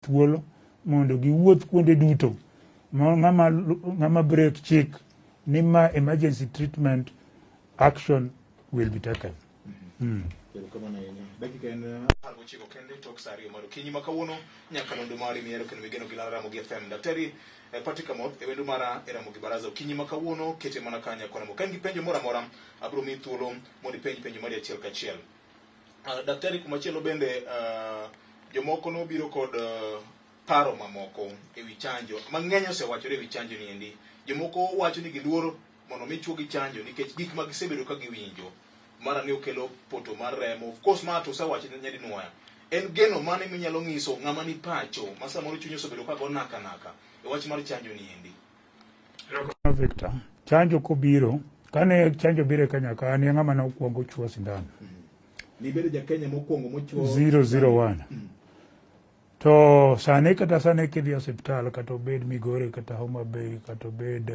thuolo mondo giwuoth kuonde duto ma ng'ama break chik ni ma emergency treatment action will be taken. Erokamano ahinya. Dakika en 19 kende tok sa 2 mar okinyi ma kawuono nyakalondo mari mihero kendo migeno gi lala Ramogi FM. Daktari Patrick Amoth e wendo mara e Ramogi Baraza okinyi ma kawuono kete mana kanya kona. Ka in gi penjo moro amora abiro miyi thuolo mondo ipenj penjo mari achiel kachiel. Daktari, kumachielo bende jomoko nobiro kod paro mamoko e wi chanjo. Mang'eny osewachore e wi chanjo ni endi. Jomoko wacho ni giluoro mondo mi chuo gi chanjo nikech gik ma gisebedo ka giwinjo. Mara ni okelo poto mar remo. Of course ma to osewacho nyadinwoya. En geno mane minyalo nyiso ng'ama ni pacho ma samoro chunye osebedo ka go naka naka e wach mar chanjo ni endi? Victor, chanjo kobiro, kane chanjo biro e Kenya ka, an e ng'ama ne okwongo chuo sindan. Nibedo ja Kenya mokwongo mochuo 001. To sani kata sani kidhi e osiptal kata obed Migori kata Homa Bay kata obed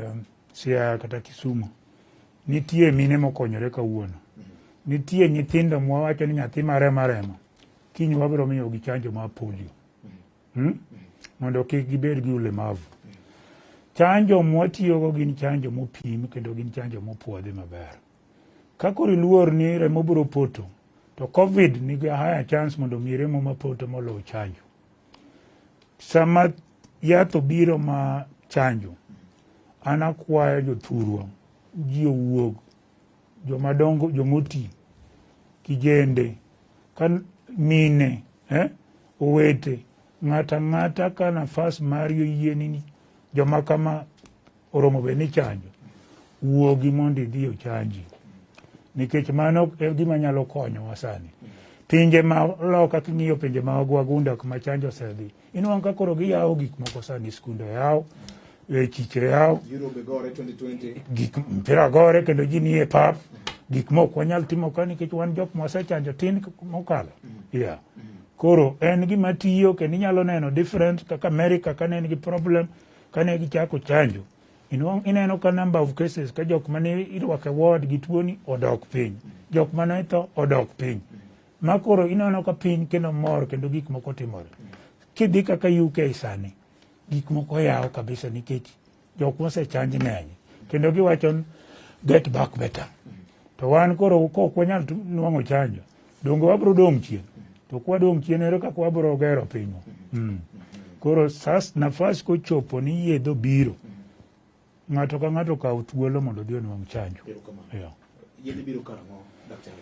Siaya kata Kisumu, nitie mine mokonyore kawuono. Nitie nyithindo mwawacho ni nyathi maremo arema, kiny wabiro miyogi chanjo mar polio. Mondo kik gibed gi ulemavu. Chanjo mwatiyogo gin chanjo mopim kendo gin chanjo mopuodhi maber. Ka koro iluor ni remo biro poto, to COVID nigi a higher chance mondo omi remo mapoto moloyo chanjo. Sama yath obiro ma chanjo, an akwayo jothurwa, ji owuog, jomadongo, jomoti, kijende, ka mine, owete, ng'ata ng'ata ka nafas mari oyieni ni joma kama oromo bed ni chanjo, wuogi mondo idhi ochanji. Nikech mano e gima nyalo konyowa sani. Pinje ma loka king'iyo pinje mag wagunda kuma chanjo osedhi, inwang'o ka koro giyawo gik moko sani, skunde oyaw, chiche oyaw, Europe gore 2020. Gik mpira gore kendo ji nie pap, gik mok wanyal timo ka nikech wan jok mwasechanjo tin mokalo. Yeah. Koro en gima tiyo kendo inyalo neno different kaka America kane en gi problem kane gichako chanjo. Ineno ka number of cases ka jok mane irwako e ward gi tuoni odok piny. Jok mane tho odok piny. Ma koro ineno ka piny kendo mor kendo gik moko timore. Kidhi kaka UK sani, gik moko yaw kabisa nikech jok mosechanj ng'eny. Kendo giwacho ni get back better. To wan koro kok wanyal nwang'o chanjo, donge wabiro dong' chien? To kwadong' chien ere kaka wabiro gero pinywa? Koro sas nafas kochopo ni yedhe obiro, ng'ato ka ng'ato okaw thuolo mondo odhi onwang' chanjo. Yeah. Yedhe biro karang'o, daktari?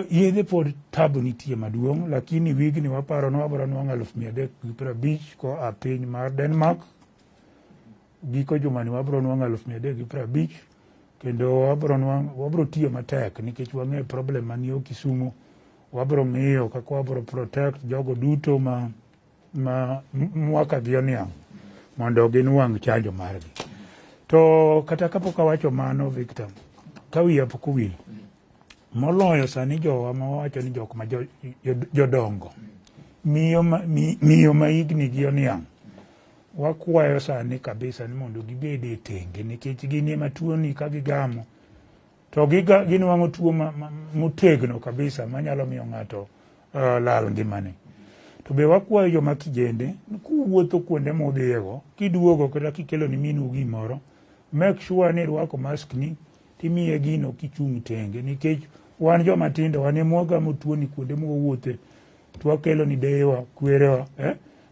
Yedhe pod tabu nitie maduong', lakini wigni waparo ni wabiro nwang'o 350,000 koa piny mar Denmark. Giko jumani wabiro nwang'o 350,000 kendo wabiro tiyo matek nikech wang'eyo problem manie Kisumu. Wabiro ng'iyo kaka wabiro protect jogo duto ma mwaka gi oniang' mondo ginwang' chanjo margi. To kata kapok awacho mano, Victor, ka wiya pok owil, moloyo sani jowa ma wawacho ni jok ma jodongo, miyo ma higni gi oniang', wakwayo sani kabisa ni mondo gibed e tenge nikech gin ema tuoni ka gigamo to ginwang'o tuo motegno kabisa manyalo miyo ng'ato lal ngimane. To be wakwayo joma kijende ni kuwuotho kuonde mudhiyego, kiduogo kata kikelo ni minu gimoro, make sure ni irwako mask ni timiye gino kichung' tenge nikech wan joma tindo wan ema wagamo tuoni kuonde mwawuothe to wakelo ni deyewa, kwerewa,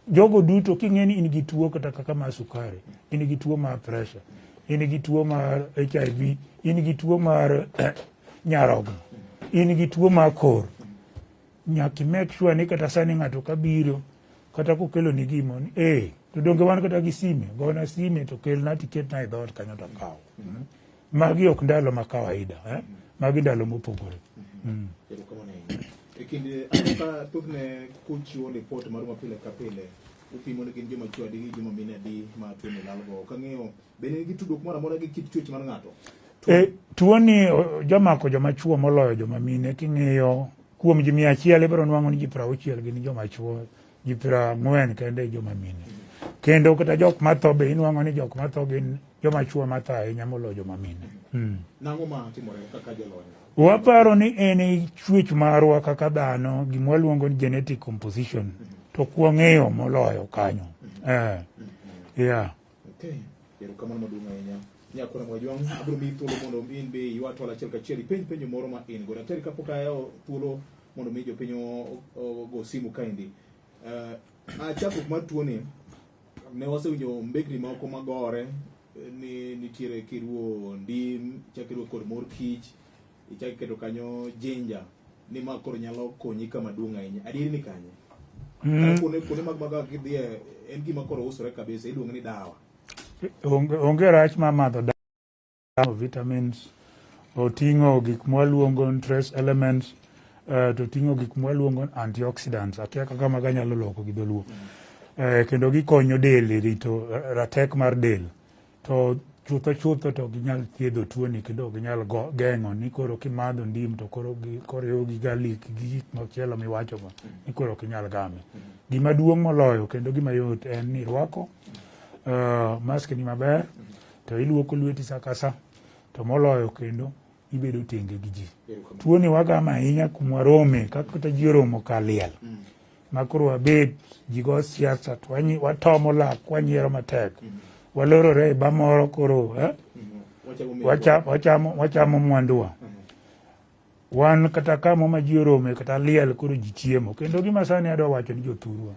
Jogo duto king'e ni in gi tuo kata kaka mar sukari, in gi tuo mar pressure, in gi tuo mar HIV, in gi tuo mar nyarogno, in gi tuo mar kor, nyaka i make sure ni kata sani ng'ato kabiro kata kokelo ni gimo ni to donge wan kata gi sime, gona sime to kelna tiketna e dhoot kanyo to akaw. Magi ok ndalo ma kawaida, Magi ndalo mopogore. E kinde aneno ka thothne kuchiwo ripot maru ma pile ka pile, upimo ni gin joma chwo adi gi joma mine adi ma tuoni lalgo. Ok ang'eyo, bende nigi tudruok moro amora gi kit chwech mar ng'ato? Tuoni jomako joma chwo moloyo joma mine. King'iyo kuom ji 100 ibiro nwang'o ni ji 60 gin joma chwo, ji 40 kende e joma mine. Kendo kata jok matho be inwang'o ni jok matho gin joma chwo matho ahinya moloyo joma mine. Nang'o ma timore kaka jalony? Waparo ni en e chwech marwa kaka dhano, gima waluongo ni genetic composition. To ok wang'eyo moloyo kanyo. Yeah. Okay. Erokamano maduong' ahinya. Nyakora Mwajwang', abiro miyi thuolo mondo in be iywa twal achiel kachiel ipenj penjo moro ma in go. Daktari, kapok ayawo thuolo mondo mi jopiny ogo simu kaendi. Chakruok mar tuoni ne wasewinjo mbekni moko magore ni nitiere kiruwo ndim, ichak iruwo kod mor kich, ichak iketo kanyo ginger, ni ma koro nyalo konyi kama duong' ahinya. Adieri ni kanye? Kuonde mag magawa kidhiye en gima koro usore kabisa, iluongo ni dawa. Onge rach mar madho dawa, vitamins, oting'o gik mwaluongo ni trace elements, to oting'o gik mwaluongo ni antioxidants. Akia kaka mago anyalo loko gi dholuo. Kendo gikonyo del e rito ratek mar del. To chutho chutho to ginyal thiedho tuoni kendo ok ginyal geng'o ni koro kimadho ndim to koro koriw gi garlic gi gik machielo miwacho go ni koro ok inyal game. Gima duong' moloyo kendo gima yot en ni rwako mask ni maber to iluoko lweti sa ka sa to moloyo kendo ibedo tenge gi ji. Tuoni wagamo ahinya kuma warome kaka kata ji oromo kaliel. Ma koro wabet ji go siasa to watomo lak wanyiero matek. Walorore e ba moro koro wachamo mwanduwa. Wan kata kamo ma ji orome kata liel koro ji chiemo. Kendo gima sani adwa wacho ni jothurwa.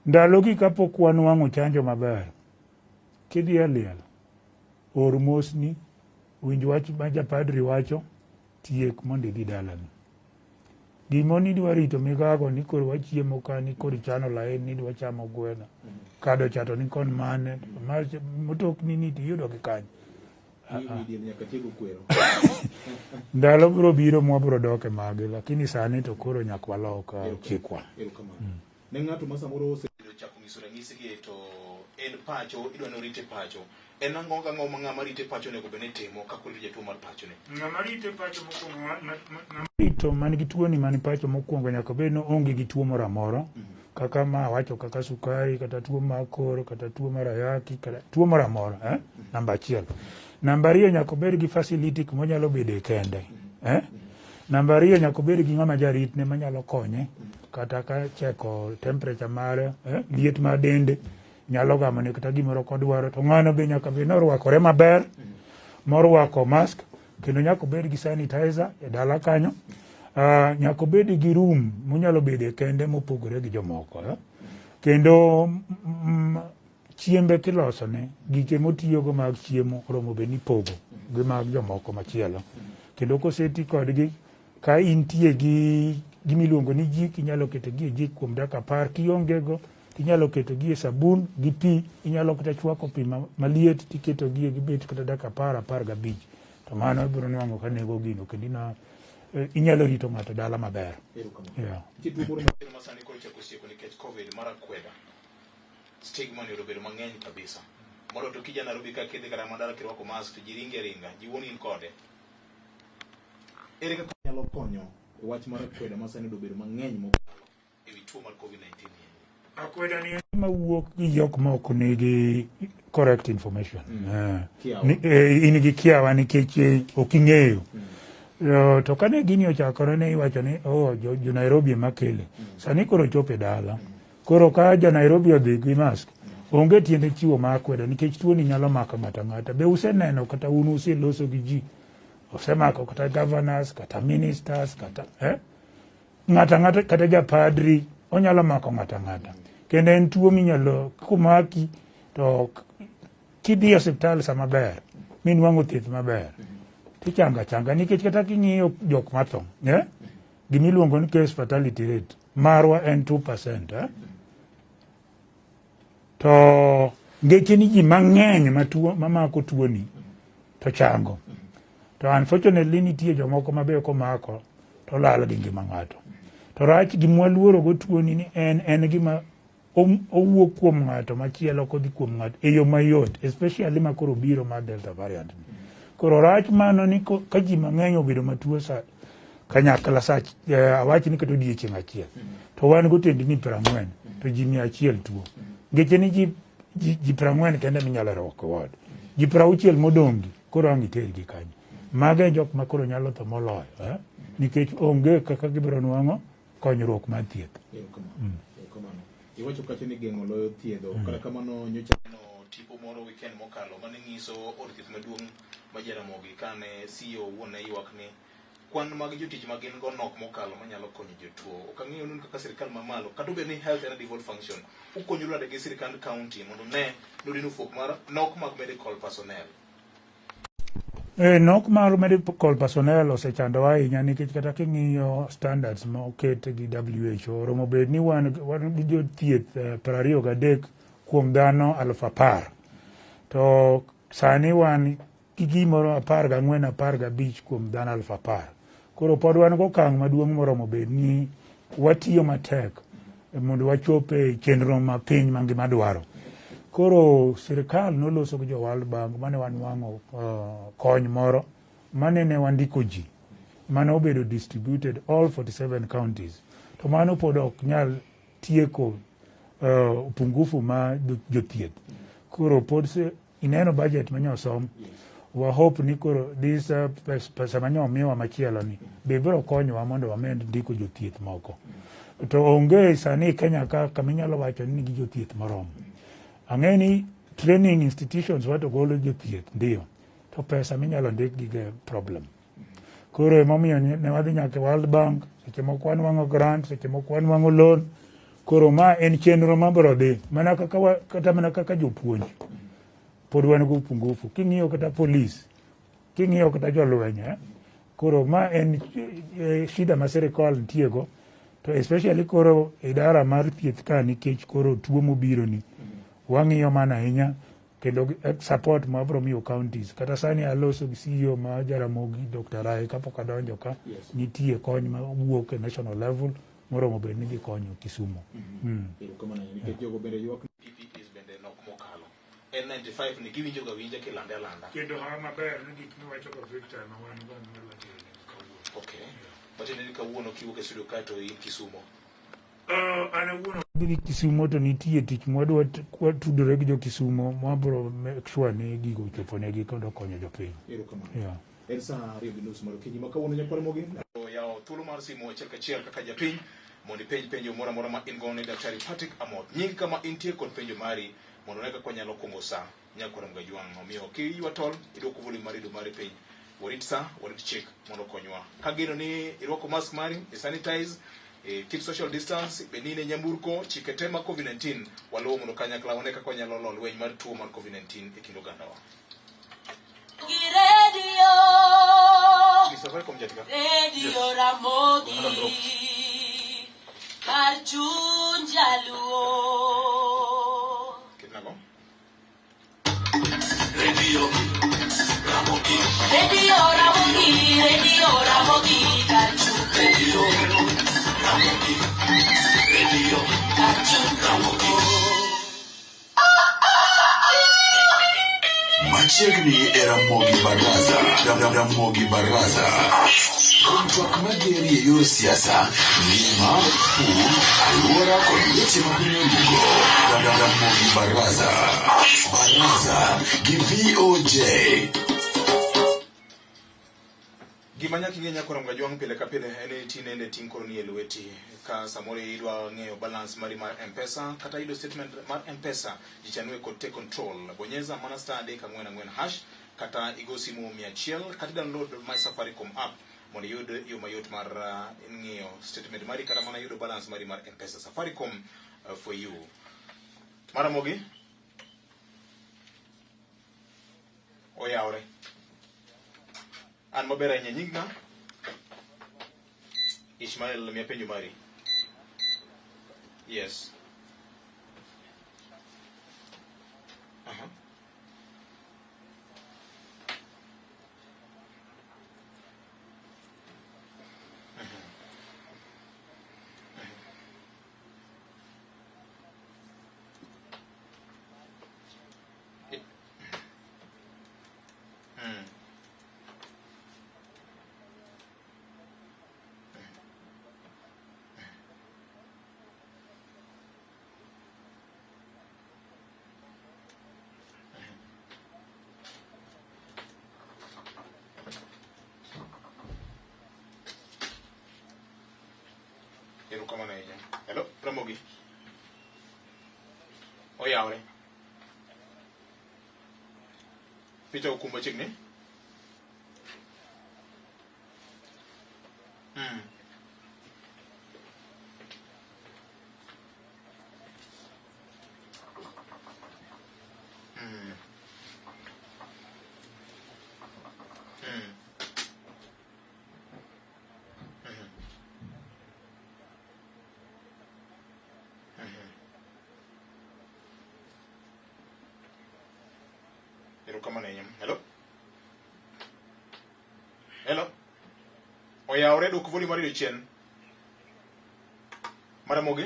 Ndalogi kapok wanwang'o chanjo maber, kidhi e liel, or mosni, winj wach ma japadri wacho, tiek mondo idhi dalani. Gimo ni idwa rito migago ni koro wachiemo ka ni koro ichano lain ni idwa chamo gweno. Kado cha to ni kon mane, mtokni ni tiyudo gi kanye. Ndalo biro biro mwabiro dok e magi, lakini sani to koro nyaka walok chikwa. Ne ng'ato ma samoro osechako nyiso ranyisi gi to en pacho, idwa ni orite pacho. En ang'o gang'o ma ng'ama rite pacho onego bed ni timo kaka orito jatuo mar pacho ni? Ng'ama rite pacho mokwongo, ng'ama rito man gi tuoni man pacho mokwongo nyaka bed ni oonge gi tuo moro amora. Kaka ma awacho kaka sukari, kata tuo mar kor, kata tuo mar ayaki, kata tuo moro amora. Namba achiel. Namba ariyo nyaka obed gi facility kuma onyalo bede kende. Namba ariyo nyaka obed gi ng'ama jaritne manyalo konye kata ka cheko temperature mare, liet mar dende, nyalo gamone kata gimoro kodwaro. To ng'ano be nyaka bed ni orwakore maber, morwako mask, kendo nyaka obed gi sanitizer e dala kanyo. Nyaka obed gi room monyalo bede kende mopogore gi jomoko. Kendo chiembe kilosone, gike motiyogo mag chiemo oromo bed ni ipogo gi mag jomoko machielo. Kendo koseti kodgi, ka intie gi gimiluongo ni jik, inyalo keto gi e jik kuom dakika 10. Kionge go, inyalo keto gi e sabun gi pi, inyalo kata chwako pi maliet tiketo gi e gibet kata dakika 10, 15. To mano ibiro nwang'o ka nego gino kendo inyalo rito ng'ato dala maber. Yeah. Nitie tuo moro machielo ma sani koro ochako sieko nikech COVID mar akweda. Stigma ni obedo mang'eny kabisa. Moro to kija Nairobi ka kidhi kata mana dala kirwako mask to ji ringi aringa, ji wuon in kode. Ere kaka nyalo konyo e wach mar akweda ma sani obedo mang'eny mokalo e wi tuo mar COVID-19 ni? Akweda ni mawuok gi jok ma ok nigi correct information. In gi kiawa nikech ok ing'eyo. To kane gini ochakore ne iwacho ni oh, jo Nairobi ema kele. Sani koro chopo e dala. Koro ka ja Nairobi odhi gi mask, onge tiende chiwo ma akweda nikech tuoni nyalo mako ng'ato ang'ata. Be useneno kata un useloso gi ji, osemako kata governors, kata ministers, kata ng'ato ang'ata, kata japadri onyalo mako ng'ato ang'ata. Kendo en tuo minyalo komaki to kidhi e osiptal sama ber minwang'o thieth maber tichanga changa nikech kata king'iyo jok matho gimiluongo ni case fatality rate marwa en 2%. To ngeche ni ji mang'eny mamako tuoni to chango. To unfortunately nitie jomoko mabe komako to lal gi ngima ng'ato. To rach gimwaluoro go tuoni ni en gima owuok kuom ng'ato machielo kodhi kuom ng'ato e yo mayot, especially ma koro biro mar Delta variant. Koro rach mano ni ka ji mang'eny obedo matuo sa kanyakla sa awach ni kata odiechieng' achiel to wan gotendni 40 to ji 100 tuo. Ngeche ni ji 40 kende minyalo rwako e ward. Ji 60 modong' gi koro ang' itergi kanyo. Mago e jok ma koro nyalo tho moloyo nikech onge kaka gibiro nwang'o konyruok mar thieth. Erokamano. Iwacho kacha ni geng'o loyo thiedho. Kata kamano nyocha neno tipo moro weekend mokalo mane nyiso od thieth maduong' ma Jaramogi kane CEO wuon ne ywak ni kwan mag jotich ma gin go nok mokalo manyalo konyo jotuo. Ok ang'eyo ni kaka sirkal mamalo kata obedo ni health en a devolved function, ukonyoru nade gi sirkand county mondo ne nodino fuok mar nok mag medical personnel? Nok mar medical personnel osechandowa ahinya nikech kata king'iyo standards ma oket gi WHO oromo bed ni wan gi jothieth 23 kuom dhano 10,000. To sani wan gi gimoro 14 15 kuom dhano 10,000. Koro pod wan gokang' maduong' moromo bed ni watiyo matek mondo wachop e chenro ma piny mangima dwaro. Koro sirikal noloso gi jo World Bank mane wanwang'o kony moro mane ne wandiko ji mane obedo distributed all 47 counties. To mano pod ok nyal tieko upungufu ma jothieth. Koro pod ineno budget manyosom, wa hope ni koro this pesa manyo miwa machielo ni be biro konyowa mondo wamed ndiko jothieth moko. To onge sani Kenya ka kaminyalo wacho ni nigi jothieth moromo. Ang'e ni training institutions wato golo jothieth ndio, to pesa minyalo ndik gi ge problem. Koro emomiyo ne wadhi nyaka World Bank, seche moko wanwang'o grant, seche moko wanwang'o loan. Koro ma en chenro mabiro dhi mana kaka kata mana kaka jopuonj pod wan go upungufu. King'iyo kata polis, king'iyo kata jolweny, Koro ma en shida ma sirikal nitie go, to especially koro idara mar thieth ka nikech koro tuo mobiro ni wang'iyo mana ahinya kendo support ma wabiro miyo counties. Kata sani aloso gi CEO ma Jaramogi Dr. Rai kapok adonjo ka, nitie kony ma wuok e national level moromo bed ni dhi konyo Kisumu. Erokamano ahinya nikech jogo bende ywak PPEs bende nok mokalo. N95 ni giwinjo ga winja kilande alanda. Kendo hawa maber ni gik miwacho go Victor ma wan go madwa tero kawuono. Okay. Matiende ni kawuono kiwuok e studio kae to in Kisumo. An awuono dhi Kisumo to nitie tich mwadwa tudore gi jo Kisumo mwabro make sure ni gigo ochopo negi kendo konyo jopiny. Erokamano. Yeah. En saa 2:30 mar okinyi ma kawuono nyakwar Ramogi. Yawo thuolo mar simu achiel kachiel kaka japiny mondo ipenj penjo moro amora ma in go ne Daktari Patrick Amoth. Nying kama intie kod penjo mari mondo ne kaka wanyalo kungo sa nyakwar Ramogi Ajwang'. Omiyo kiywa tol idwoko volume mar redio mari piny. Warit sa, warit chik mondo okonywa. Kageno ni irwako mask mari, i sanitize, keep social distance, bed ni in e nyamburko, chike te mag COVID-19 waluwo mondo kanyakla wane kaka wanyalo lo lweny mar tuo mar COVID-19 e kind ogandawa. Radio, Safaricom jatika. Radio Ramogi, kar chuny jaluo. Ketnago. Radio Ramogi, Radio Ramogi, kar chuny Radio Ramogi, Radio kar chuny Ramogi. Machiegni e Ramogi Baraza. Ramogi Baraza. Kuom twak mager e yor siasa, ngima, pur, alwora kod weche ma piny orugo. Ramogi Baraza. Baraza gi VOJ. Gima nyaka ing'e nyakwar Ramogi Ajwang' pile ka pile en ni tinende ting' koro ni e lweti. Ka samoro idwa ng'eyo balance mari mar M-Pesa kata yudo statement mar M-Pesa, jichanue kod take control. Bonyeza mana star 344# kata igo simu 100 kata download my Safaricom app mondo iyud yo mayot mar ng'iyo statement mari kata mana yudo balance mari mar M-Pesa. Safaricom for you. Maramogi? Oyawre. An maber ahinya, nying ng'a? Ishmael, miya penjo mari. Yes. Aha. Erokamano ahinya. Hello, Ramogi. Oyawre. Peter Okumbo chiegni. Erokamano ahinya. Hello? Hello? Oyawre dwok volume mar radio chien. Maramogi?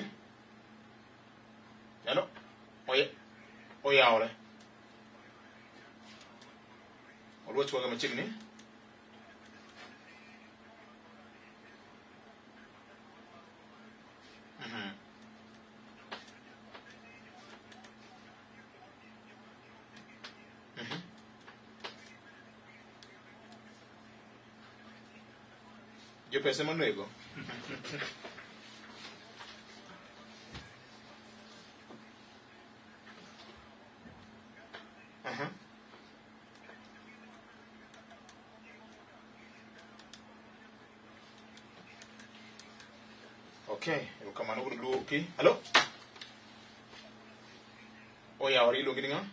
Hello? Oya oyawre. Oluoch waga machiegni. Jopesa ema nego. Okay, erokamano kuom duoki. Hello? Oyawore iluongi ni ng'a?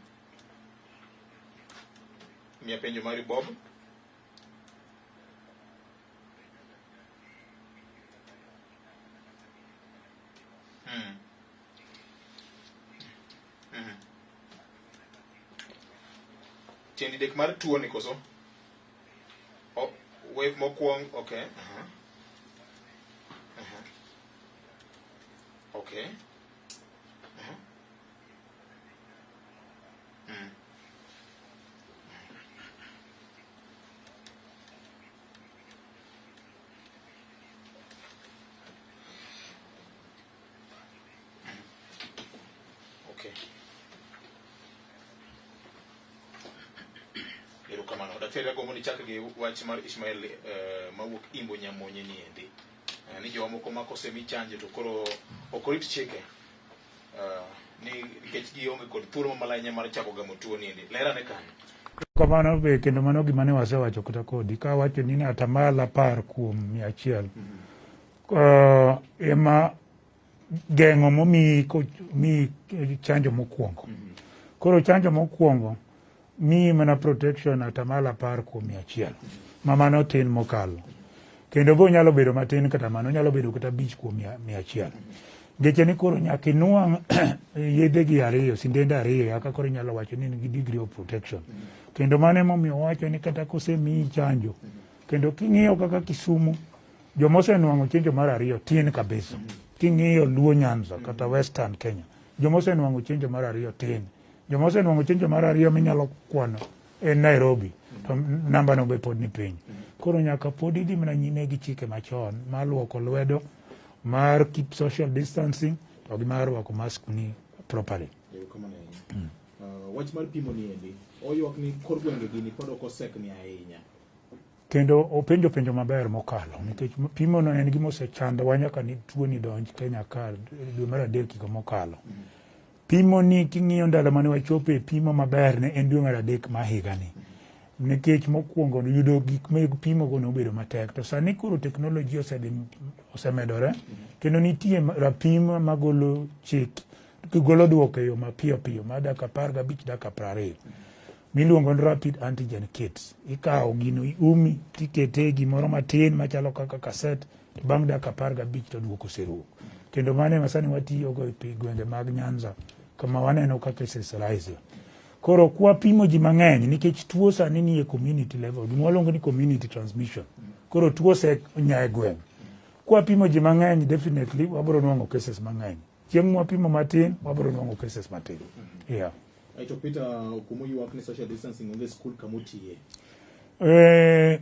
Miya penjo mari Bob. Tiend didek mar tuo ni koso? O, wave mokwong, okay. Okay. Okay. Erokamano. Daktari agombo ni chak gi wach mar Ishmael mawuok Imbo Nyamonye ni endi. Ni joma moko ma kosemi chanjo to koro ok orit chike. Ni nikech gionge kod thuolo mamalany mar chako gamo tuo ni endi. Ler ane kanyo. Kamano be kendo mano gima ne wasewacho kata kodi ka wacho ni 10% kuom 100 ema geng'o momiyi mi chanjo mokwongo. Koro chanjo mokwongo miyi mana protection 10% kuom 100 ma mano tin mokalo. Kendo bo nyalo bedo matin kata mano nyalo bedo kata 5 kuom 100. Geche ni koro nyaka inuang' yedhe gi ariyo, sindende ariyo eka koro inyalo wacho ni in gi degree of protection. Kendo mano emomiyo wacho ni kata kosemiyi chanjo, kendo king'iyo kaka Kisumu, joma osenuang'o chanjo mar ariyo tin kabisa. King'iyo Luo Nyanza kata Western Kenya, joma osenuang'o chanjo mar ariyo tin. Joma osenuang'o chanjo mar ariyo minyalo kwano en Nairobi, to namba no be pod ni piny. Koro nyaka pod idhi mana nyime gi chike machon mar luoko lwedo, mar keep social distancing, to gi mar rwako mask ni properly. Erokamano ahinya. Wach mar pimo ni endi, oywak ni kor gwenge gini pod ok osekni ahinya. Kendo openjo penjo maber mokalo nikech pimo no en gima osechandowa nyaka ni tuo ni donj Kenya ka dwe mar adek higa mokalo. Pimo ni king'iyo ndalo mane wachopo e pimo maber ne en dwe mar adek ma higani. Nikech mokwongo yudo gik mag pimo go nobedo matek to sani koro teknoloji osemedore kendo nitie rapim magolo chik golo duoko e yo mapiyo piyo ma dakika 15 dakika 20 miluongo ni rapid antigen kits. Ikawo gino iumi tikete e gimoro matin machalo kaka kaset to bang' dakika 15 to duoko oserumo. Kendo mano ema sani watiyogo e gwenge mag Nyanza kama waneno ka cases rise. Koro kwapimo ji mang'eny nikech tuo sani nie community level, gima waluongo ni community transmission. Koro tuo osenyaa e gweng'. Kwapimo ji mang'eny definitely wabiro nwang'o cases mang'eny. Chieng' mwapimo matin wabiro nwang'o cases matin. Yeah. Aito Peter Okumu ywak ni social distancing onge skul kamotiye.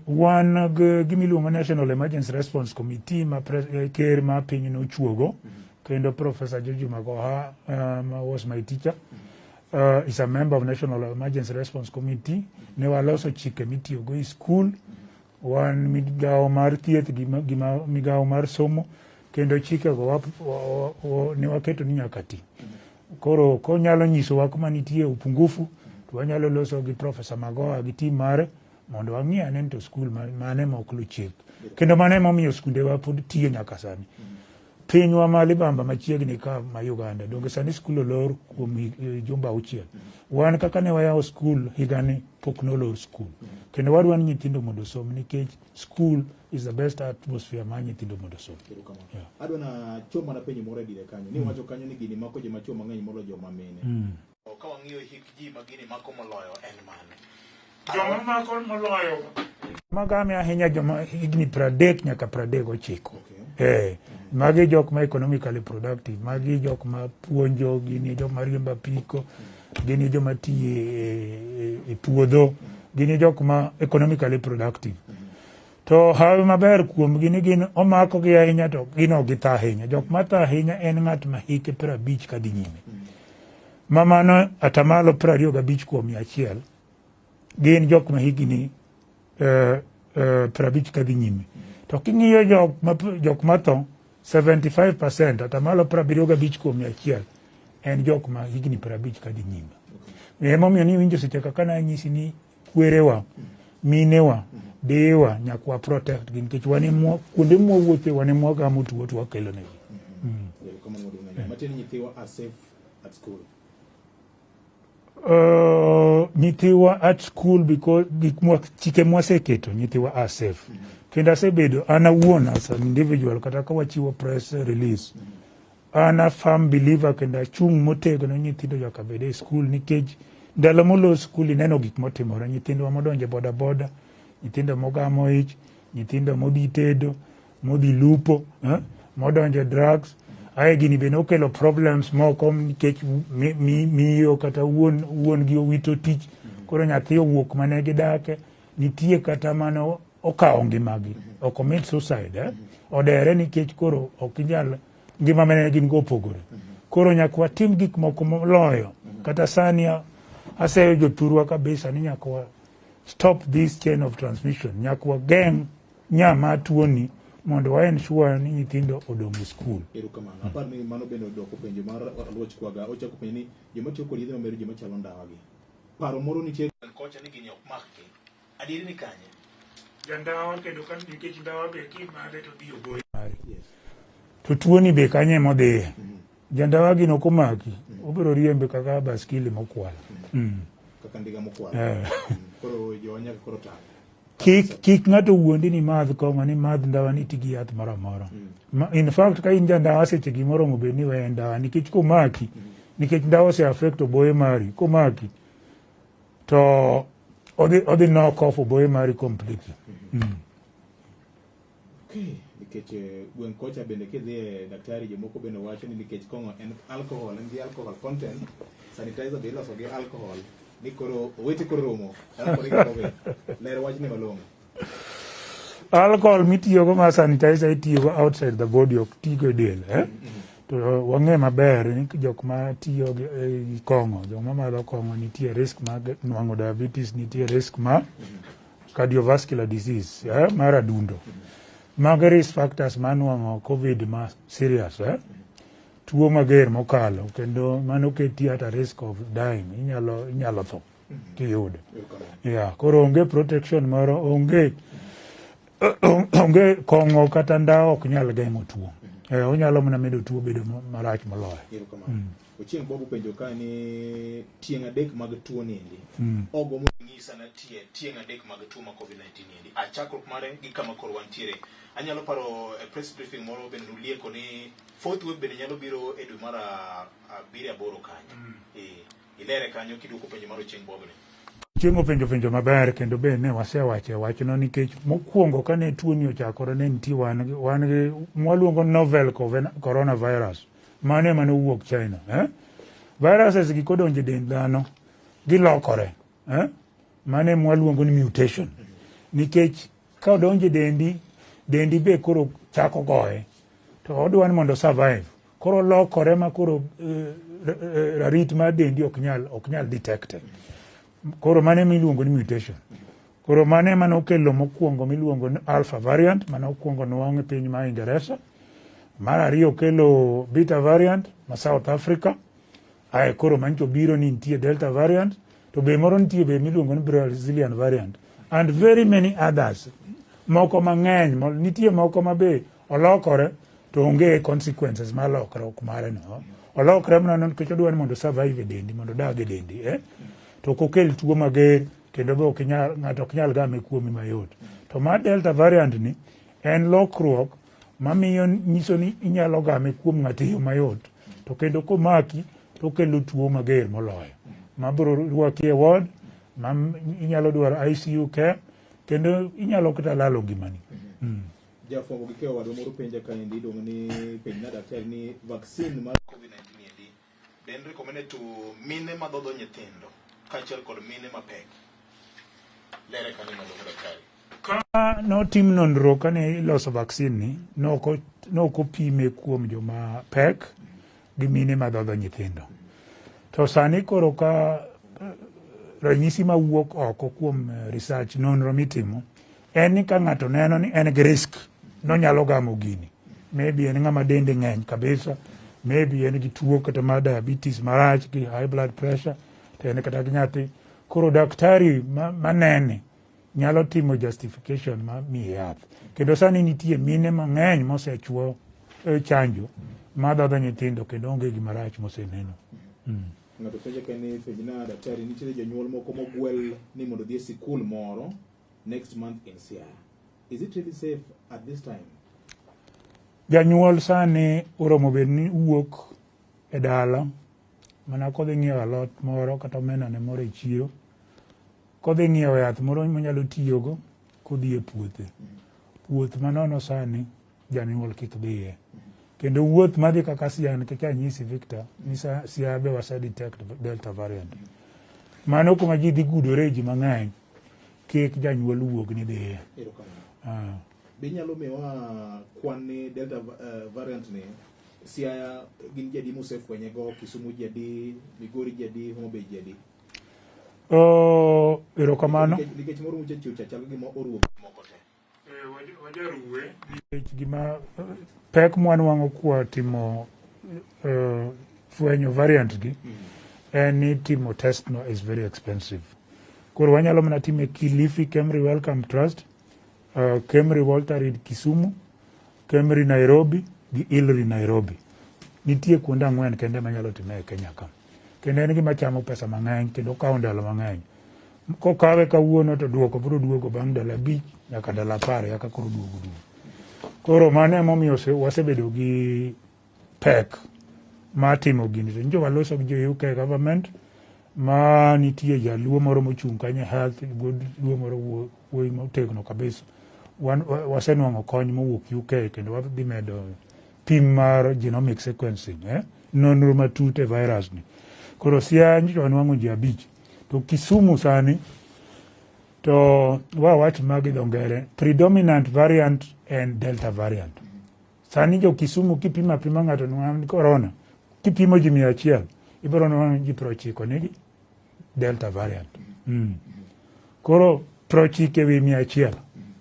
Wan gi gimiluongo National Emergency Response Committee ma ker ma piny nochuogo kendo Professor George Magoha was my teacher is a member of National Emergency Response Committee. Ne waloso chike mitiyogo e skul, wan migawo mar thieth gi migawo mar somo kendo chikego ne waketo ni nyaka ti. Koro konyalo nyisowa kuma nitie upungufu to wanyalo loso gi Professor Magoha gi team mare mondo wang'i ane ni to skul mane ma ok lu chik. Kendo mano emomiyo skundewa pod tiyo nyaka sani. Pinywa ma libamba machiegni ka ma Uganda, donge sani skul olor kuom jumbe 6. Wan kaka ne wayawo skul higani pok nolor skul. Kendo wadwa ni nyithindo mondo osom nikech school is the best atmosphere mar nyithindo mondo osom. Yeah. Adwa na chom mana penjo moro e dire kanyo. Ni wacho kanyo ni gini mako joma chuo mang'eny moloyo joma mine. Ka wang'iyo hik ji ma gini mako moloyo en mane? Joma mako moloyo magame ahinya joma higni 30 nyaka 39. Okay. Magi jok ma economically productive, magi jok ma puonjo, gini jok ma riembo apiko, gini joma tiyo e puodho, gini jok ma economically productive. To hawi maber kuomgi ni gin omakogi ahinya to gin ok githo ahinya. Jok matho ahinya en ng'at ma hike 50 kadhi nyime. Ma mano atamalo 25 kuom 100 gin jok ma higni 50 kadhi nyime. To king'iyo jok matho 75% atamalo 75 kuom 100 en jok ma higni 50 kadhi nyime. Emomiyo niwinjo seche kaka nanyisi ni kwerewa, minewa, deyewa nyaka wa protect gi nikech wan ema kuonde mwawuothe wan ema wagamo tuo to wakelo negi. Matiende nyithiwa are safe at school. Nyithiwa at school because gik mwa chike mwaseketo nyithiwa are safe. Kendo asebedo an awuon as an individual kata ka wachiwo press release. An a firm believer kendo achung' motegno nyithindo nyaka bed e school nikech ndalo molos skul ineno gik motimore. Nyithindwa modonjo e boda boda, nyithindo mogamo ich, nyithindo modhi tedo, modhi lupo, modonjo e drugs. Ae gini be nokelo problems moko nikech miyo kata wuon gi owito tich. Koro nyathi owuok mane gidake, nitie kata mano okawo ngimagi, o commit suicide, Odere nikech koro ok inyal ngima mane gin go opogore. Koro nyaka watim gik moko moloyo. Kata sani aseyo jothurwa kabisa ni nyaka wa stop this chain of transmission. Nyaka wageng' nya mar tuoni mondo wa ensure ni nyithindo odong' e skul. Erokamano. Aparo ni mano bende odwoko penjo mar Oluoch Kwaga. Ochako penjo ni joma tiyo kod yedhe mamero ji machalo ndawa gi. Paro moro nitie kocha ni gini ok makgi. Adieri ni kanye? Jandawa kendo ka nikech ndawa be kimadhe to dhi ogoyi mari. To tuoni be kanye emodhiye. Jandawa gino ok omaki, obiro riembe kaka baskili mokwal. Kaka ndiga mokwal. Koro jowa nyaka koro tang'. Kik ng'ato wuondi ni madh kong'o, ni madh ndawa, ni ti gi yath moro amora. In fact, ka in jandawa seche gimoro onego bed ni iweyo ndawa nikech komaki, nikech ndawa ose affect oboye mari, komaki to odhi knock off oboye mari completely. Okay. Nikech gweng' kocha bende kidhi e daktari jomoko bende wacho ni nikech kong'o en alcohol, en gi alcohol content, sanitizer be iloso gi alcohol, ni koro owete koro romo, ler wachni malong'o. Alcohol mitiyogo ma sanitizer itiyogo outside the body ok tigo e del. To wang'e maber ni jok ma tiyo gi kong'o, jok ma madho kong'o nitie risk mag nwang'o diabetes, nitie risk ma cardiovascular disease, mar adundo. Mago risk factors mar nwang'o COVID ma serious, Tuo mager mokalo kendo mano keti at a risk of dying, inyalo tho kiyude. Yeah, koro onge protection moro, onge kong'o kata ndawa ok nyal geng'o tuo. Onyalo mana medo tuo bedo marach moloyo. Ochieng' Bob openjo ka ni tieng' adek mag tuo niendi. Ogo nyisa na tieng' adek mag tuo ma COVID-19 niendi. A chakruok mare gi kama koro wantiere. Anyalo paro e press briefing moro bende nulieko ni fourth wave bende nyalo biro e dwe mar 7 8 kanyo. Ilere kanyo kiduoko penjo mar Ochieng' Bob ni. Ochieng' openjo penjo maber kendo be ne wasewacho e wachno nikech mokwongo kane tuoni ochakore ne nitie wan gi mwaluongo novel coronavirus. Mano ema nowuok China. Viruses gi kodonjo e dend dhano gilokore. Mano ema waluongo ni mutation. Nikech ka odonjo e dendi, dendi be koro chako goye. To odwa ni mondo survive. Koro lokore ma koro rarit mar dendi ok nyal detect. Koro mano ema iluongo ni mutation. Koro mano ema nokelo mokwongo miluongo ni alpha variant, mane okwongo nwang' e piny ma Ingeresa. Mar ariyo kelo beta variant ma South Africa. Ae koro mancho biro ni nitie Delta variant, to be moro nitie be miluongo ni Brazilian variant and very many others. Moko mang'eny, nitie moko ma be olokore to onge consequences mar lokruok mare no. Olokre mana nikech odwa ni mondo survive e dendi, mondo odag e dendi, eh? To ok okel tuo mager kendo be ok inyal, ng'ato ok nyal game kuomi mayot. To mar Delta variant ni en lokruok mamiyo nyiso ni inyalo game kuom ng'ato e yo mayot, to kendo komaki to okelo tuo mager moloyo mabiro rwaki e ward, ma inyalo dwaro ICU care, kendo inyalo kata lalo ngimani. Jafwambo gi keyo wadwa moro penja kaendi iluongo ni penj na daktari ni vaccine mar COVID-19 endi be en recommended to mine madhodho nyithindo kaachiel kod mine mapek. Lere kanyo malong'o, daktari. Ka notim nonro kane iloso vaccine ni, noko opime kuom joma pek gi mine madhodho nyithindo. To sani koro ka ranyisi mawuok oko kuom research, nonro mitimo, en ni ka ng'ato neno ni en gi risk nonyalo gamo gini, maybe en ng'ama dende ng'eny kabisa, maybe en gi tuo kata mar diabetes marach gi high blood pressure, to en kata gi nyathi, koro daktari manene nyalo timo justification ma miye yath. Kendo sani nitie mine mang'eny mosechuo chanjo madhodho nyithindo kendo onge gima rach moseneno. Ng'ato penja ka ni penj na daktari, nitiere jonyuol moko mogwel ni mondo odhi e sikul moro next month in Siaya. Is it really safe at this time? Janyuol sani oromo bed ni wuok e dala mana kodhi ng'iewo alot moro kata omena ne moro e chiro, kodhi ng'iewo yath moro monyalo tiyogo kodhi e puothe. Puoth manono sani janyuol kik dhiye. Kendo wuoth madhi kaka Siaya, nikech anyisi Victor ni Siaya be wase detect Delta variant. Mano kuma ji dhi gudore ji mang'eny, kik janyuol wuog ni dhiye. Erokamano. Be inyalo miwa kwan ni Delta variant ni Siaya gin ji adi mosefwenye go, Kisumu ji adi, Migori ji adi, Homa Bay ji adi? Oh, erokamano. Nikech moro mucha chiwo cha chal gima oruwo moko te. Wajaruwe nikech gima pek mwanwang'o kwa timo fwenyo variant gi en ni timo test no is very expensive. Koro wanyalo mana time Kilifi Kemri Wellcome Trust, Kemri Walter Reed Kisumu, Kemri Nairobi gi ILRI Nairobi. Nitie kuonde 4 kende manyalo time e Kenya ka. Kendo en gima chamo pesa mang'eny kendo kawo ndalo mang'eny. Kokawe kawuono to duoko biro duogo bang' ndalo 5 nyaka ndalo 10 eka koro duogo duogo. Koro mano emomiyo wasebedo gi pek mar timo gini. To nyocha waloso gi jo UK government ma nitie jaluo moro mochung' kanyo e health, wuod luo moro wuoyi motegno kabisa. Wasenwang'o kony mowuok UK kendo wadhi medo pim mar genomic sequencing, nonro matut e virus ni. Koro Siaya nyocha wanwang'o ji 5. To Kisumu sani to wawach magi dho ngere predominant variant en Delta variant. Sani jo Kisumu kipimo apima ng'ato nwang'o corona, kipimo ji 100 ibiro nwang'o ji 90 nigi Delta variant. Koro 90 ewi 100,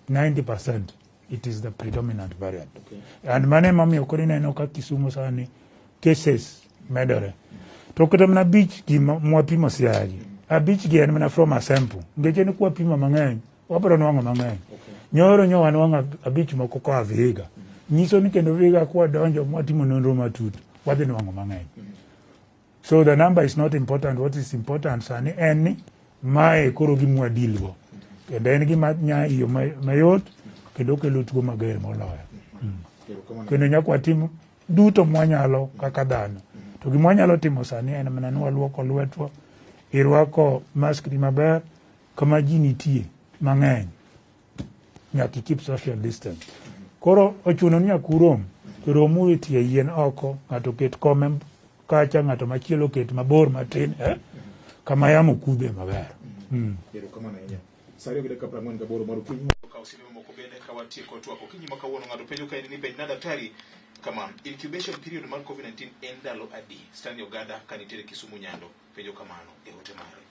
90% it is the predominant variant. And mano emomiyo koro ineno ka Kisumu sani cases medore. To kata mana 5 gi mwapimo Siaya gi, 5 gi en mana from a sample. Nikech en kwapimo mang'eny, wabiro nwang'o mang'eny. Nyoro nyo wanwang'o 5 moko koa Vihiga. Nyiso ni kendo Vihiga kwadonjo mwatimo nonro matut, wadhi nwang'o mang'eny. So the number is not important. What is important sani en ni mae koro gima wadeal go. Kendo en gima nya iyo mayot kendo kelo tuo mager moloyo. Kendo nyaka watim duto mwanyalo kaka dhano. To gima wanyalo timo sani en mana ni waluoko lwetwa, irwako mask ni maber, kama ji nitie mang'eny nyaka keep social distance. Koro ochuno ni nyaka urom, to romuru e tie yien oko, ng'ato oket kome kacha, ng'ato machielo oket mabor matin, kama yamo kudhe maber. Erokamano ahinya. Sa 2:48 mar okinyi. Kaw sime moko bende ka watieko twak okinyi ma kawuono. Ng'ato penjo kaendi ni penj na daktari kama, incubation period mar COVID-19 en ndalo adi? Stanley Ogada ka nitiere Kisumu Nyando penjo kamano e ote mare.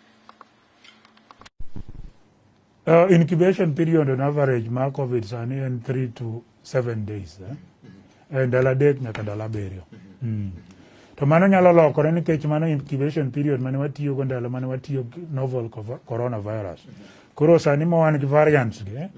Incubation period on average mar COVID sani en 3 to 7 days. Eh? Ndalo 3 nyaka ndalo 7. To mano nyalo lokore nikech mano incubation period mane watiyogo ndalo mane watiyo gi novel coronavirus. Koro sani ma wan gi variants gi,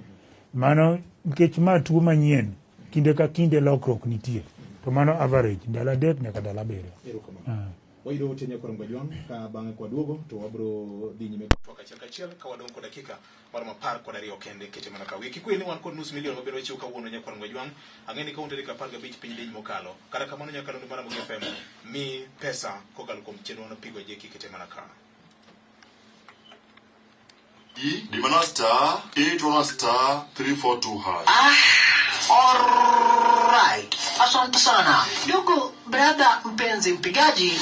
mano nikech ma tuo manyien, kinde ka kinde lokruok nitie. To mano average ndalo 3 nyaka ndalo 7. Erokamano. Wayudo ote nyakwar Ngajwang' ka bang'e kwaduogo to wabro dhi nyime twak achiel kachiel ka wadong' kod dakika maromo 12 kende kete mana ka wiki kwe ni wan kod nus milion mabende wachiwo kawuono nyakwar Ngajwang'. Ang'e ni kawuono tarik 15 piny diny mokalo. Kata kamano nyakalondo mar Ramogi FM mi pesa kokalo kuom chenro mar Pigo Jeki kete mana ka. E dimana star 8 1 star 342 hash. Alright, asante sana ndugu brother mpenzi mpigaji.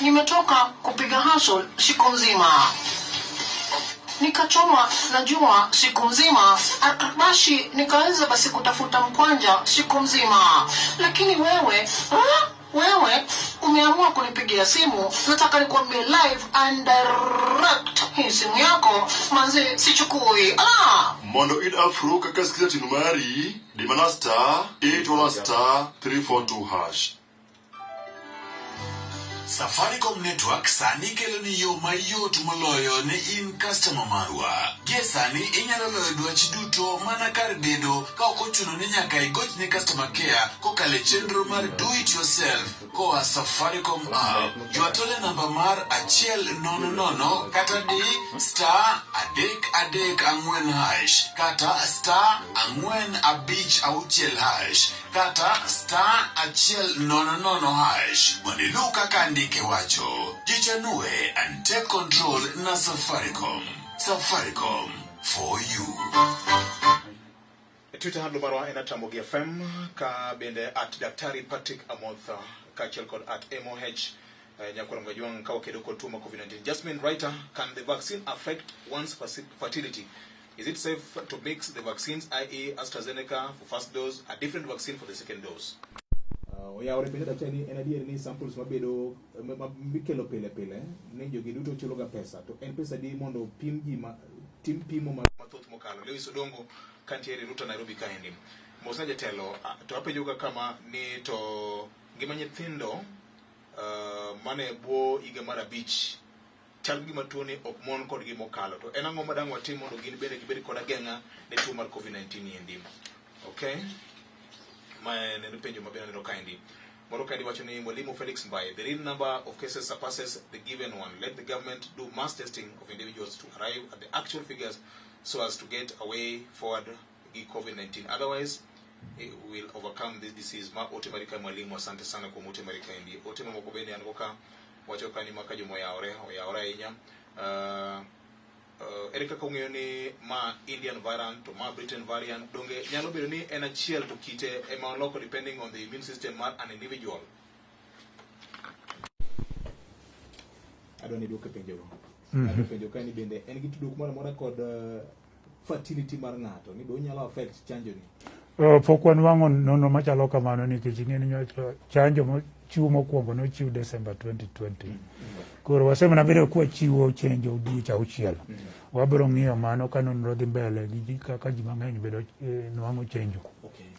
Nimetoka kupiga hustle siku nzima, nikachoma na jua siku nzima, bashi nikaweza basi kutafuta mkwanja siku nzima, lakini wewe wewe umeamua kunipigia simu. Nataka nikwambie live and direct, hii simu yako manzi sichukui. Ala! Mondo id afro kaka skiza tinu mari dimana star 8 1 star 342 hash. Safaricom Network sani kelo ni yo mayot moloyo ne in customer marwa. Gie sani inyalo loyo dwachi duto mana kar bedo ka ok ochuno ni nyaka igoch ne customer care kokalo e chenro mar do it yourself koa Safaricom app. Jwa tole namba mar 100 kata di star 334 hash kata star 456 hash kata star 100 hash mondo iluw kaka andike wacho. Jichanue and take control na Safaricom. Safaricom for you. Twitter handle marwa en @Ramogi FM ka bende at Daktari Patrick Amoth kaachiel kod at MOH nyakwar Ngajwang' ka wakedo kod tuo mar COVID-19. Jasmine Writer, can the vaccine affect one's fertility? Is it safe to mix the vaccines, i.e. AstraZeneca for first dose, a different vaccine for the second dose? Oyawore penjo daktari ni en adier ni samples mabedo mikelo pile pile ni jogi duto chulo ga pesa, to en pesa di mondo pim ji ma tim pimo mathoth mokalo. Lewis Odongo kantiere Ruta Nairobi kaendi. Mosna jatelo, to apenjo ga kama ni to ngima nyithindo mane bwo higa mar 5 chal gima tuo ni ok mon kodgi mokalo, to en ang'o madang' watim mondo gin bende gibed kod ageng'a ne tuo mar COVID-19 endi? Okay, ma en penjo maber aneno kaendi. Moro kaendi wacho ni Mwalimu Felix Mbaye, the real number of cases surpasses the given one. Let the government do mass testing of individuals to arrive at the actual figures so as to get a way forward gi COVID-19. Otherwise, it will overcome this disease. Ma ote marika Mwalimu, asante sana kuom ote marika endi. Ote mamoko bende an go ka wacho ka ni maka jomo oyawore, oyawore ahinya. Ere kaka ung'eyo ni ma Indian variant to ma Britain variant, donge nyalo bedo ni en achiel to kite ema oloko depending on the immune system mar an individual? Adwa ni duoke penjogo. Ng'ato penjo ka ni bende en gi tudruok moro amora kod fertility mar ng'ato, ni be onyalo affect chanjo ni? Pok wanwang'o nonro machalo kamano nikech ing'e ni nyocha chanjo mochiw mokwongo nochiw December 2020. Koro wasemana bedo kwachiwo chenjo dweche 6. Wabiro ng'iyo mano ka nonro dhi mbele gi ji kaka ji mang'eny bedo nwang'o chenjo.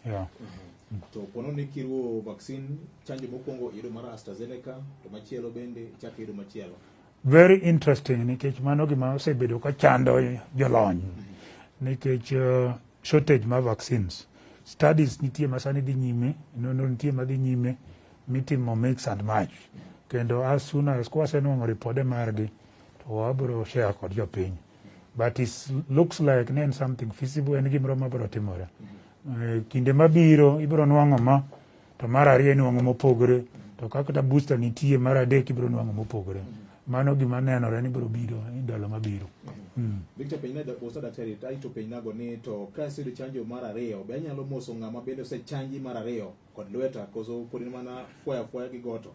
Yeah. To pono ni kiruwo vaccine chanjo mokwongo iyudo mar AstraZeneca to machielo bende ichako iyudo machielo. Very interesting nikech mano gima osebedo ka chando jolony nikech shortage mar vaccines. Studies nitie ma sani dhi nyime, nonro nitie madhi nyime mitimo mix and match. Kendo as soon as kwasenwang'o ripode margi to wabiro share kod jopiny. But it looks like ne en something feasible, en gimoro mabiro timore. Kinde mabiro ibiro nwang'o ma to mar ariyo inwang'o mopogore, to kaka booster nitie mar adek ibiro nwang'o mopogore. Mano gima nenore ni biro biro e ndalo mabiro. Victor penjna osa daktari aito penjnago ni to ka aseyudo chanjo mar ariyo be anyalo moso ng'ama bende osechanji mar ariyo kod lweta koso pod en mana fwaya afwaya gi goto?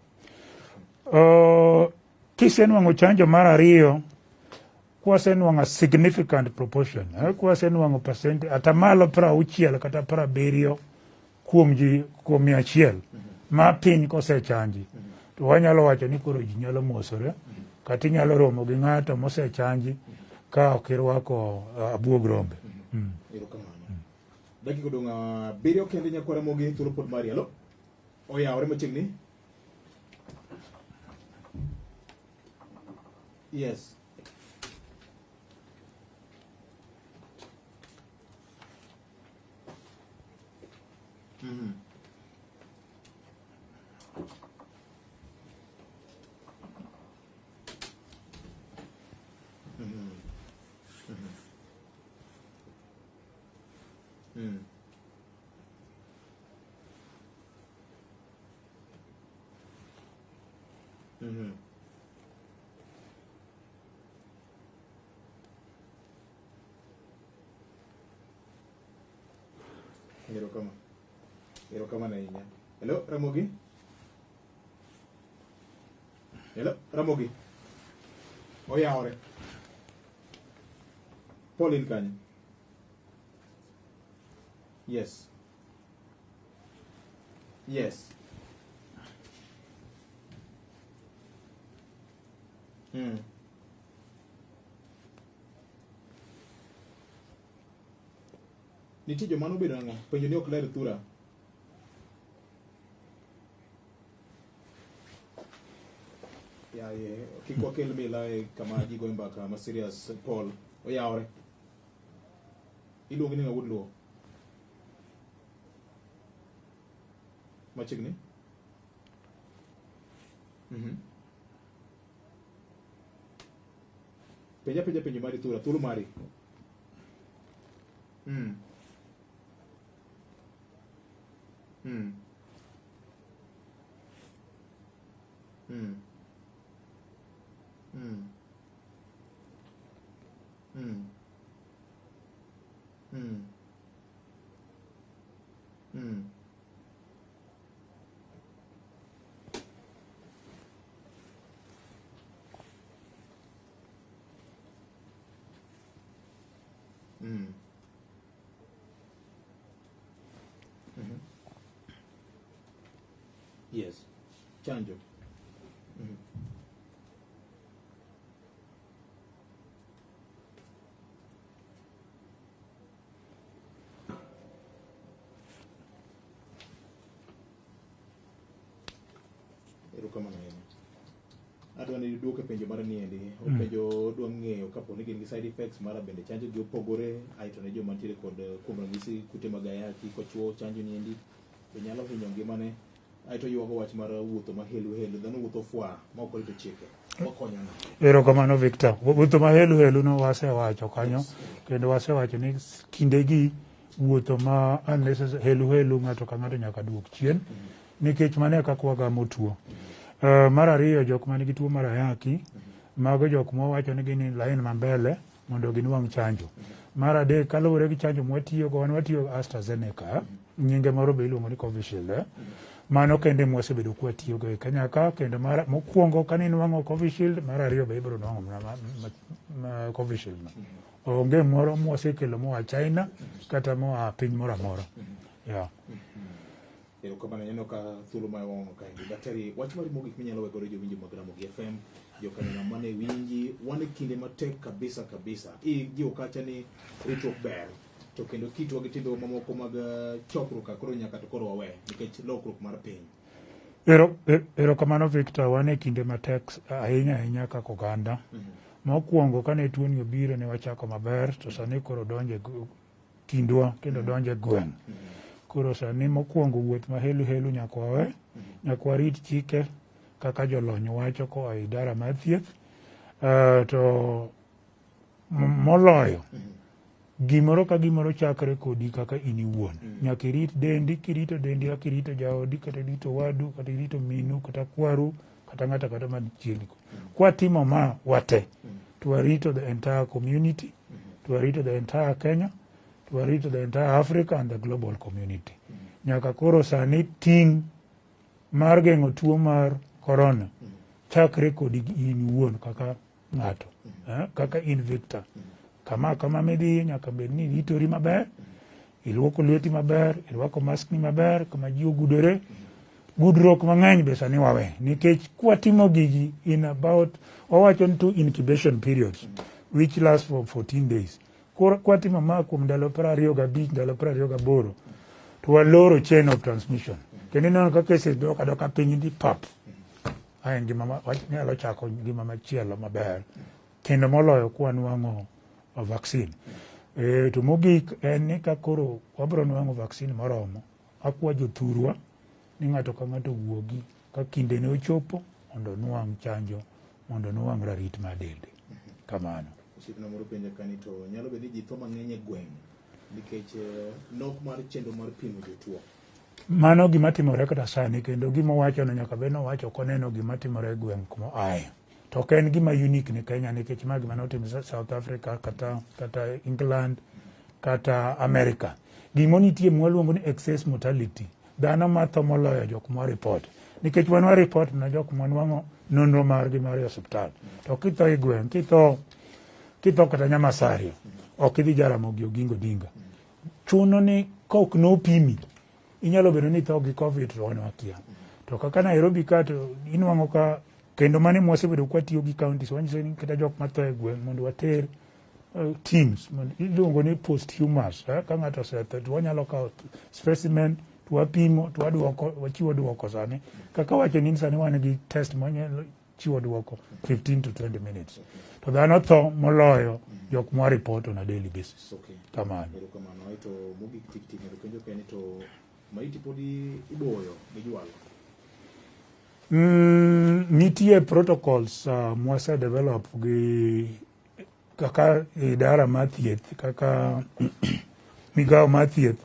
Kisenwang'o chanjo mar ariyo, kwasenwang'o a significant proportion, kwasenwang'o percent atamalo 60 kata 70 kuom ji kuom 100 ma piny kosechanji, to wanyalo wacho ni koro ji nyalo mosore, kata inyalo romo gi ng'ato mosechanji ka ok irwako abuog rombe. Erokamano. Dakika odong' 7 kende nyakwara Ramogi thuolo pod mari. Alo? Oyawore machiegni? Yes. Mhm. Mhm. Mhm. Mm. Mhm. Erokamano. Erokamano ahinya. Hello, Ramogi? Hello, Ramogi? Oyawore. Pauline kanyo. Yes. Yes. Mm. Nitie joma nobedo nang'o? Penjo ni ok ler thura. Yaye, kik wakel mila e kama ji goyo mbaka ma serious Paul. Oyawore. Iluongi ni ng'a wuod Luo? Machiegni? Mhm. Penja penja penjo mari thura, thuolo mari. Mm. Mm. Mm. Mm. Mm. Mm. Mm. Mm. Mhm. Yes. Chanjo. Mhm. Erokamano ahinya. Adwa ni duoke penjo mar niendi. Openjo odwa ng'eyo kapo ni gin gi side effects mara bende chanjo gi opogore aeto ne joma nitiere kod kuom ranyisi kute mag ayaki kochuo chanjo niendi be nyalo hinyo ngimane aeto ywago wach mar wuotho ma helu helu dhano wuotho fwa ma ok orito chike wakonyo nade? Erokamano Victor. Wuotho ma helu helu no wasewacho kanyo kendo wasewacho ni kindegi wuotho ma unnecessary helu helu ng'ato ka ng'ato nyaka duok chien nikech mano e kaka wagamo tuo. Mar ariyo jok man gi tuo mar ayaki mago jok mwawacho ni gin line ma mbele mondo ginwang' chanjo. Mar adek kaluwore gi chanjo mwatiyogo wan watiyo AstraZeneca nyinge moro be iluongo ni Covishield. Mano kende mwasebedo kwatiyogo e Kenya ka kendo mar mokwongo kane inwang'o Covishield mar ariyo be ibiro nwang'o mana ma Covishield no. Onge moro mwasekelo moa China kata moa piny moro amora. Yeah. Erokamano aneno ka thuolo ma wawang'o kaendi. Daktari, wach mari mogik minyalo we godo jowinjo mag Ramogi FM, jokanyanam mane winji, wan e kinde matek kabisa kabisa. Ijiwo kacha ni ritruok ber, to kendo kitwa gi timbewa mamoko mag chokruok ka koro nyaka to koro wawe nikech lokruok mar piny. Erokamano Victor, wan e kinde matek ahinya ahinya kaka oganda. Mokwongo kane tuoni obiro ne wachako maber to sani koro donjo e kindwa kendo donjo e gweng'. Koro sani mokwongo wuoth ma helu helu nyaka wawe, nyaka warit chike kaka jolony wacho koa e idara mar thieth. To moloyo gimoro ka gimoro chakre kodi kaka in iwuon. Nyaka irit dendi, kirito dendi kaka irito jaodi, kata irito wadu, kata irito minu, kata kwaru, kata ng'ato kata machiegni. Kwatimo ma wate, to warito the entire community, to warito the entire Kenya, to warito the entire Africa and the global community. Nyaka koro sani ting' mar geng'o tuo mar corona chakre kodi in iwuon kaka ng'ato, kaka in Victor. Kama kama midhiye nyaka bed ni iritori maber, iluoko lweti maber, irwako mask ni maber, kama ji ogudore. Gudruok mang'eny be sani wawe nikech kwatimo gigi in about wawacho ni two incubation periods which last for 14 days. Kwatimo ma kuom ndalo 25 ndalo 28 to waloro chain of transmission. Kendo ineno ka cases dok adoka piny di pap. Ae ngima ma, wanyalo chako ngima machielo maber kendo moloyo kwanwang'o vaccine. To mogik en ni ka koro wabiro nwang'o vaccine moromo, akwa jothurwa ni ng'ato ka ng'ato wuogi ka kinde ne ochopo mondo onwang' chanjo, mondo onwang' rarit mar dende. Kamano. Osiepna moro penja kani to nyalo bedo ni ji tho mang'eny e gweng' nikech nok mar chenro mar pimo jotuo. Mano gima timore kata sani, kendo gima owachono nyaka bed nowacho koneno gima timore e gweng' kuma oaye. To ok en gima unique ne Kenya, nikech ma gima notim South Africa kata England kata America. Gimo nitie mwaluongo ni excess mortality, dhano matho moloyo jok mwa report, nikech wan wa report na jok mwanwang'o nonro margi mar e osiptal. To kitho e gweng', kitho kata Nyamasaria, ok idhi Jaramogi Oginga Odinga. Chuno ni kok nopimi, inyalo bedo ni itho gi COVID to wan wakia. To kaka Nairobi ka to inwang'o ka, kendo mano mwasebedo kwatiyo gi counties, wanyiso ni kata jok matho e gweng' mondo water teams, iluongo ni posthumous, ka ng'ato osetho to wanyalo kawo specimen to wapimo to waduoko, wachiwo duoko sani. Kaka wacho ni sani wan gi test manyalo chiwo duoko 15 to 20 minutes. To dhano tho moloyo jok mwa report on a daily basis. Kamano. Erokamano. Aeto mogik tik tik ng'ato penjo kae ni to maiti podi iboyo gi jwala. Nitie protocols mwase develop gi kaka idara mar thieth, kaka migawo mar thieth,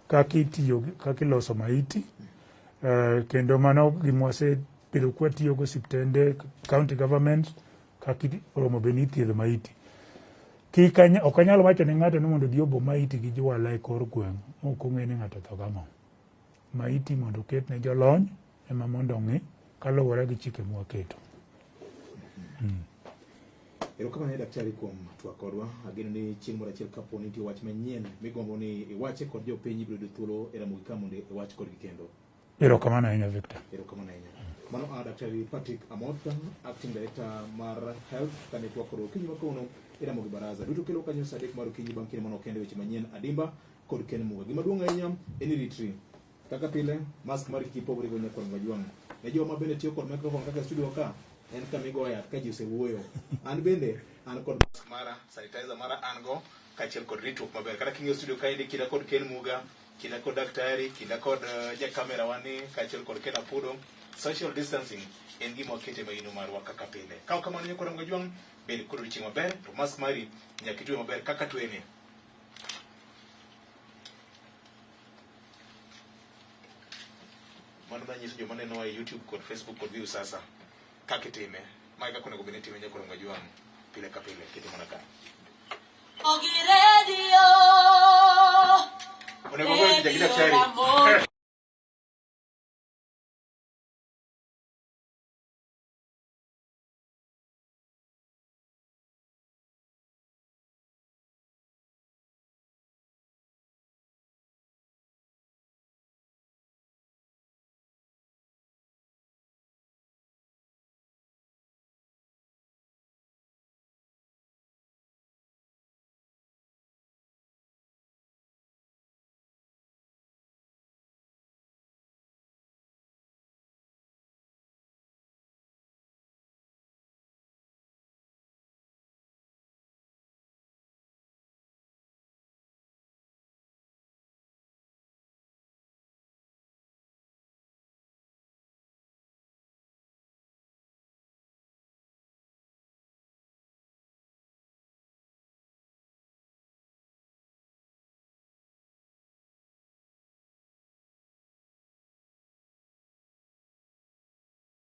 kaka itiyo, kaka iloso maiti, kendo mano gima wasebedo kwatiyo go osiptende, county government, kaka oromo bed ni ithiedho maiti. Kik ok anyal wacho ne ng'ato ni mondo odhi obo maiti gi jwala e kor gweng' mok ong'e ni ng'ato otho gang'o. Maiti mondo oket ne jolony ema mondo ong'i kaluwore gi chike mwaketo. Erokamano daktari kuom twak kodwa. Ageno ni chieng' moro achiel kapo ni nitie wach manyien migombo ni iwache kod jopiny, ibiro yudo thuolo e Ramogi ka mondo iwach kodgi kendo. Erokamano ahinya, Victor. Erokamano ahinya. Mano a Daktari Patrick Amoth, Acting Director mar Health, kane twak kodwa okinyi ma kawuono e Ramogi Baraza. Duto kelo kanyo saa 3 mar okinyi bang' kinde manok kende weche manyien adimba kod Ken Muga. Gima duong' ahinya en ni ritri. Kaka pile, mask mari kik ipogri go nyakwar Ngajwang'. Ne joma bende tiyo kod microphone kaka studio ka, en kama igoyo yath ka ji osewuoyo. An bende an kod mask mara, sanitizer mara an go, kaachiel kod ritruok maber. Kata king'iyo studio kaendi, kinda kod Ken Muga, kinda kod daktari, kinda kod ja kamera wani, kaachiel kod Ken Apudo. Social distancing en gima wakete maino marwa kaka pile. Ka ok kamano nyakwar Ngajwang', bed kod odiochieng' maber, to mask mari nyaka itwe maber kaka twene. Mano manyiso joma nenowa e YouTube kod Facebook kod Viusasa kaka itime. Mae kaka onego bed ni itime nyakwar Ngajwang' pile ka pile kete mana ka. Ogi Radio. Onego goyo picha gi daktari. Radio Ramogi.